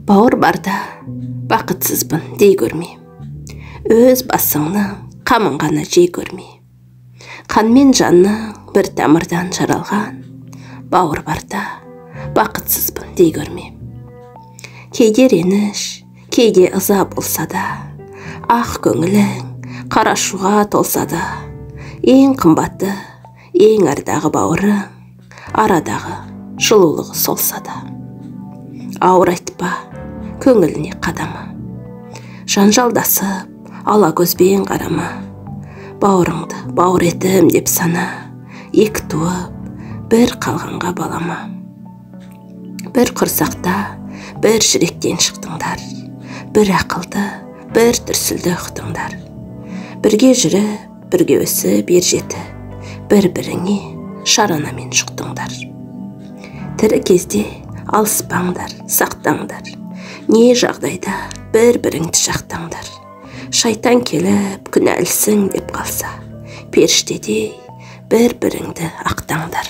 Бауыр барда бақытсызбын дей көрме. Өз басыңның қамын ғана жей көрме. Қан мен жанның бір тамырдан жаралған бауыр барда бақытсызбын дей көрме. Кейде реніш, кейде ыза болса да, ақ көңілің қарашуға толса да, ең қымбаты, ең ардағы бауырың, арадағы жылулығы солса да. Ауыр айтпа, көңіліне қадама. Жанжалдасып, ала көзбен қарама. Бауырыңды бауыр етім деп сана, екі туып, бір қалғанға балама. Бір құрсақта, бір жүректен шықтыңдар, бір ақылды, бір дүрсілді ұқтыңдар. Бірге жүріп, бірге өсіп, ер жетіп, бір-біріңе шаранамен жұқтыңдар. Тірі кезде алыспаңдар, сақтаңдар. Не жағдайда бір-біріңді жақтаңдар. Шайтан келіп күнәлісің деп қалса, періштедей бір-біріңді ақтаңдар.